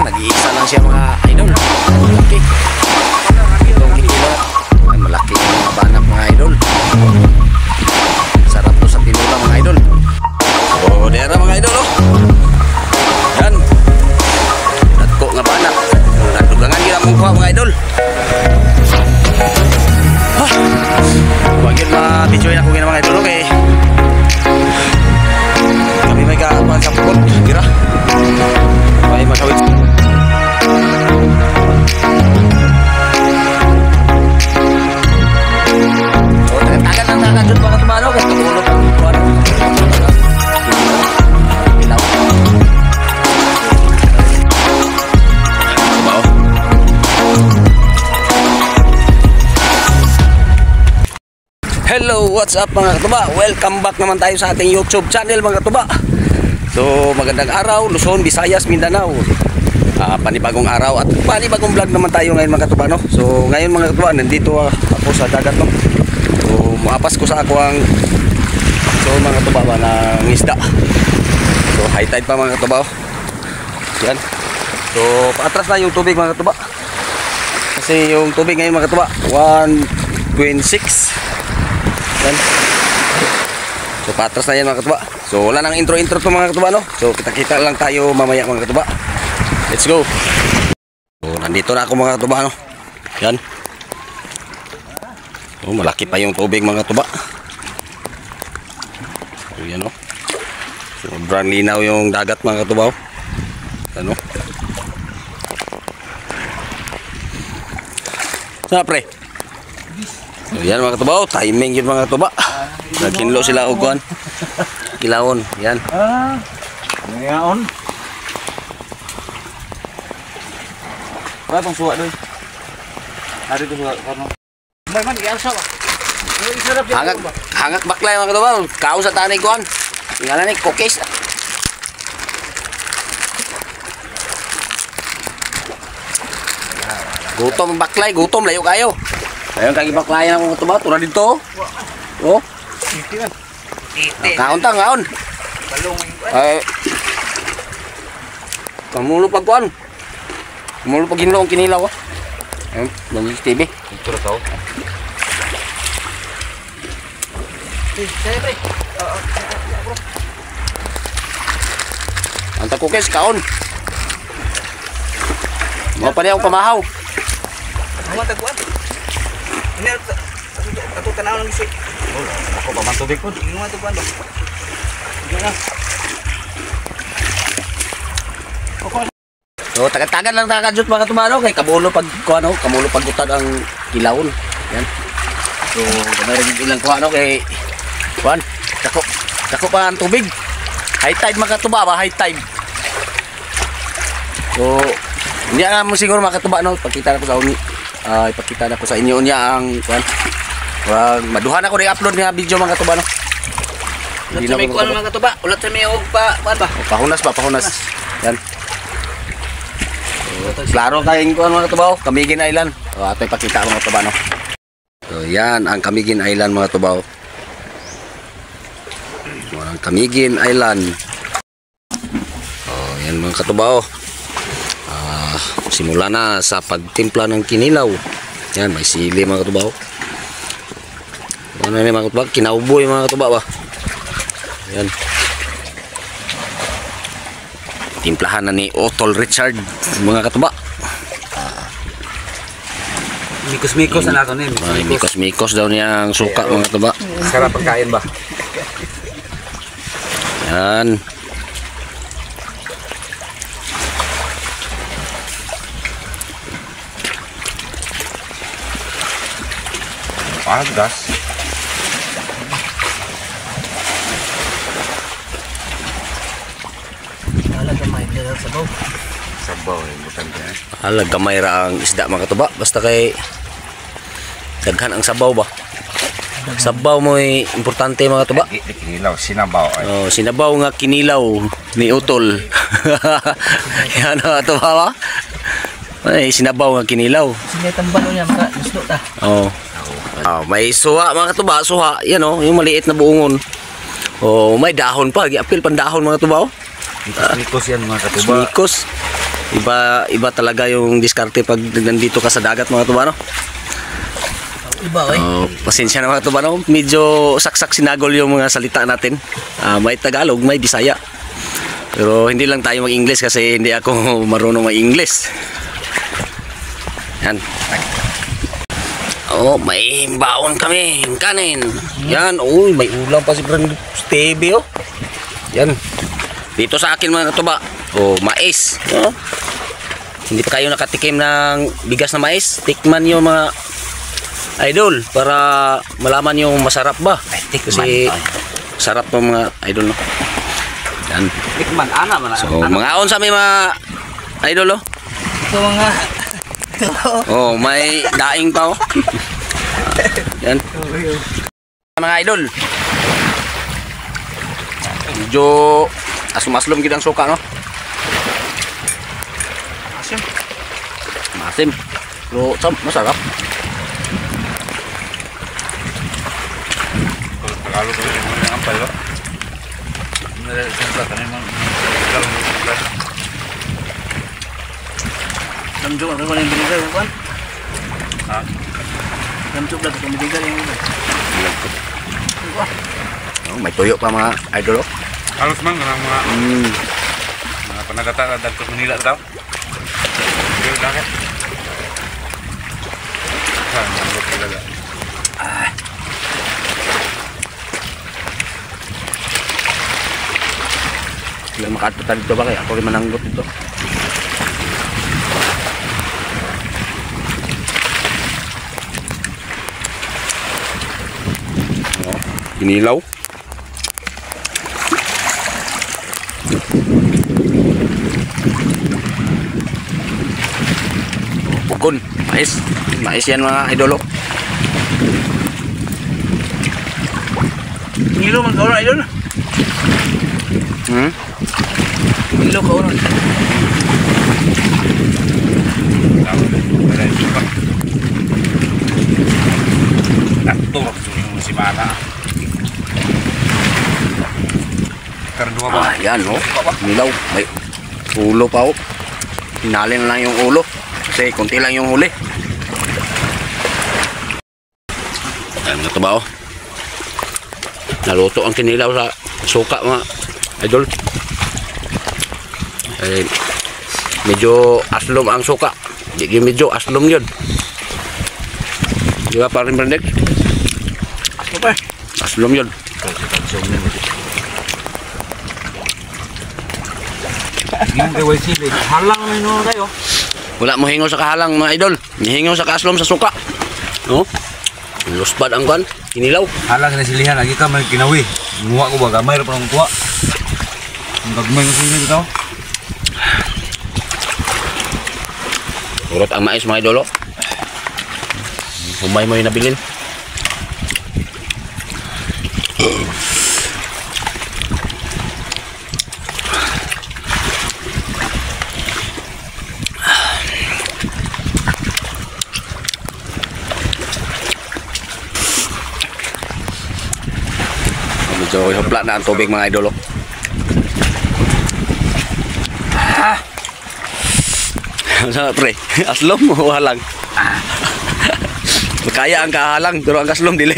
No? Nag-iisa lang siya mga idol. Malaki. Itong kikilo. Ay, malaki yung mga banak mga idol. Sarap to sa tinula mga idol. So, dera mga idol oh. Yan. Dagko nga banak. Nadugangan gid among kuha mga idol. Ah. Wag yun ma-video na ko gina mga idol, okay. Kami may kakuan sa pukot, gira. May masawit. Oh, tagal lang tagal dun mga tumano kay tumulog ang kuan. Ilaw. Bao. Hello, what's up mga katuba? Welcome back naman tayo sa ating YouTube channel mga katuba. So, magandang araw, Luzon, Visayas, Mindanao. Panibagong araw at panibagong vlog naman tayo ngayon mga katuba, no? So, ngayon mga katuba, nandito ako sa dagat, no? So, maapas ko sa ako ang so mga katuba ba ng isda. So, high tide pa mga katuba, oh. Yan. So, paatras na yung tubig mga katuba. Kasi yung tubig ngayon mga katuba, 1.6. Yan. So patras na yan mga katuba. So wala nang intro-intro to mga katuba, no? So kita-kita lang tayo mamaya mga katuba. Let's go. So nandito na ako mga katuba, no? Yan. So malaki pa yung tubig mga katuba. So yan, no? Sobrang linaw yung dagat mga katuba, oh. Ano? Sa pre. So yan mga katuba, oh, timing yun mga katuba. Nagkinlo sila og kuan. Kilawon, yan. Ah. Ngayon. Wala pang suwa doy. Ari ko suwa kono. May man giasa ba. Hangak hangak baklay mga katuba. Kao sa tanay kuan. Ngalan ni cookies. Gutom baklay, gutom layo kayo. Ayun kay baklayan ako katuba, tura dito. Oh. Kaon ta, kaon. Ay. Kamulo pag kuan. Kamulo pag hinlo ang kinilaw, oh. Ayun, Dongis TV. Ito ra tao. Ang takukes kaon. Mo pa niya akong pamahaw. Mo tagkuan. Ini ato tanaw lang isi. Ako pa man tubig pud. Ingon to kuan ba. So tagan-tagan lang takajut mga tumano kay kamulo pag kuano, kamulo pag utad ang kilawon. Yan. So gamay ra gid ilang kuano kay kuan. Dako, dako pa ang tubig. High tide mga katuba ba, high tide. So hindi na mo siguro mga katuba, no, pagkita na ko sa uni. Ipakita na ko sa inyo niya ang kuan. Wag maduhan ako i-upload nga video mga katuba, no. Ulat sa may kuan mga katuba, ulat sa may og pa kuan ba. O, pahunas ba, pahunas. Yan. So, klaro kayong kuan mga katuba, oh. Camiguin Island. O, ato ipakita mga katuba, no. So yan ang Camiguin Island mga katuba. Oh. Ang Camiguin Island. Oh, yan mga katuba, oh. Simula na sa pagtimpla ng kinilaw. Yan, may sili mga katuba, oh. Ano ni mga katuba? Kinauboy mga katuba ba? Yan. Timplahan na ni Otol Richard mga katuba. Mikos-mikos na nato ni. Mikos-mikos daw niya ang suka mga katuba. Sarap ang kain ba? Yan. Pagas. Sabaw. Sabaw eh, butan ka. Ala, gamay ra ang isda mga katuba. Basta kay daghan ang sabaw ba. Sabaw mo ay importante mga katuba. Kinilaw, sinabaw ay. Oh, sinabaw nga kinilaw ni Utol. Yan mga katuba ba? Ay, sinabaw nga kinilaw. Sige, tambalo niya maka nuslo ta. Oh. Oh, may suha mga katuba, suha. Yan oh, yung maliit na buongon. Oh, may dahon pa, giapil pan dahon mga katuba, oh. Mikos yan mga katuba. Mikos. Iba iba talaga yung diskarte pag nandito ka sa dagat, mga katuba, no? Iba oy. Oh, pasensya na, mga katuba, no? Medyo saksak sinagol yung mga salita natin. May Tagalog, may Bisaya. Pero hindi lang tayo mag-English kasi hindi ako marunong mag-English. Yan. Oh, may baon kami, kanin. Yan, uy, may ulam pa si Brand Stevie, oh. Yan. Dito sa akin, mga katuba. Oh, mais. Oh. Hindi pa kayo nakatikim ng bigas na mais. Tikman yung mga idol para malaman yung masarap ba. Kasi sarap ng mga idol, no. Yan. Tikman ana man. So, mga on sa may mga idol, oh. Ito mga Oh, may daing pa, oh. Yan. Mga idol. Medyo aslom-aslom gid ang suka, no? Asim. Maasim. Pero sam, masarap. Tagalog ko yung mga ampal, no? Lamjok ako ng binigar kan. Ha? Lamjok lang ako binigar yung. Oh, may tuyo pa, mga idol, oh. Halos man kanang mga mga panagata na dagto Manila daw. Pero dakit. Saan ang talaga? Hindi makadto ta dito ba kay ako rin mananggot dito. Oh, ginilaw. Bukon, mais. Mais yan, mga idolo. Ngilo man kaon idol. Ngilo kaon. Aktor si Mana. Karon duha ba? Ah, yan, oh. Nilaw. May ulo pa, oh. Hinalin lang yung ulo. Kasi konti lang yung huli. Ayan, mga tuba, oh. Naluto ang kinilaw sa suka, mga idol. Eh, medyo aslom ang suka. Di medyo aslom yun. Di ba, parin Brandek? Aslom pa. Aslom yun. Yung kay YC, halang na yun kayo. Wala mo hingaw sa kahalang, mga idol. Hihingaw sa kaaslom sa suka. No? Luspad ang kwan, kinilaw. Halang na silihan, lagi ka may ginawi. Nguha ko ba, gamay ra pa ng kuha. Ang gagmay ko sila dito. Urot ang mais, mga idolo. Humay mo yung nabilin. Medyo hupla na ang tubig, mga idolo. Ah. Sa pre, aslom o halang? Kaya ang kahalang pero ang kaslom dili.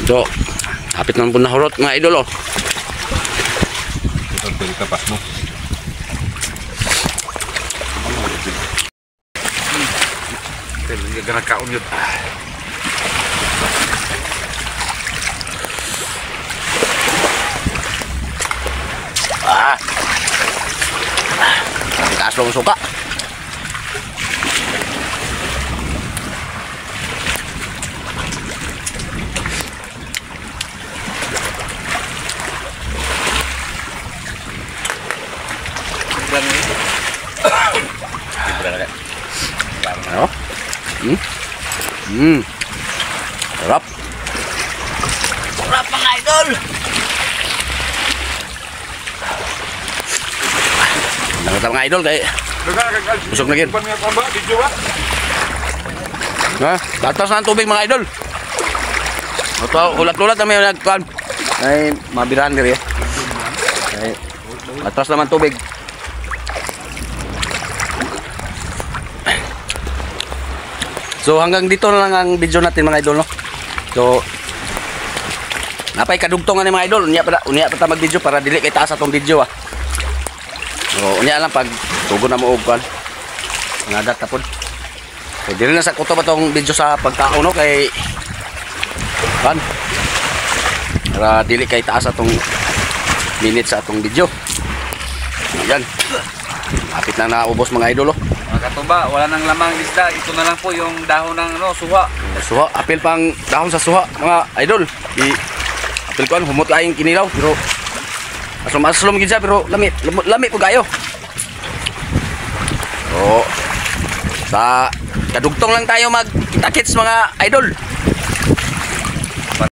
So, hapit naman po na hurot, mga idol, oh. Ito tapas mo. Tel, kaon yun. Ah. Kaslom suka. Ano? Sarap. Sarap, mga idol. Nangata, mga idol, kay busog na gid. Ha? Tatas na ang tubig, mga idol. Ito, ulat-ulat na may nagkuan. Ay, mabirahan diri. Kay atras naman tubig. So hanggang dito na lang ang video natin, mga idol, no. So napay kadugtong ani, mga idol, unya pa ta mag-video para dili kay taas atong video ah. So unya lang pag tugon na mo og kwan. Ngadat ta pod. So dili na sa kutob atong video sa pagkaon, no, kay kan para dili kay taas atong minutes sa atong video. Ayan. Lapit na naubos, mga idol, oh. Mga katuba, wala nang lamang isda. Ito na lang po yung dahon ng ano, suha. Suha, apil pang dahon sa suha, mga idol. I apil ko humot kayong kinilaw pero aslom aslom gid siya pero lami lami, lami po kayo. So sa kadugtong lang tayo magkitakits, mga idol.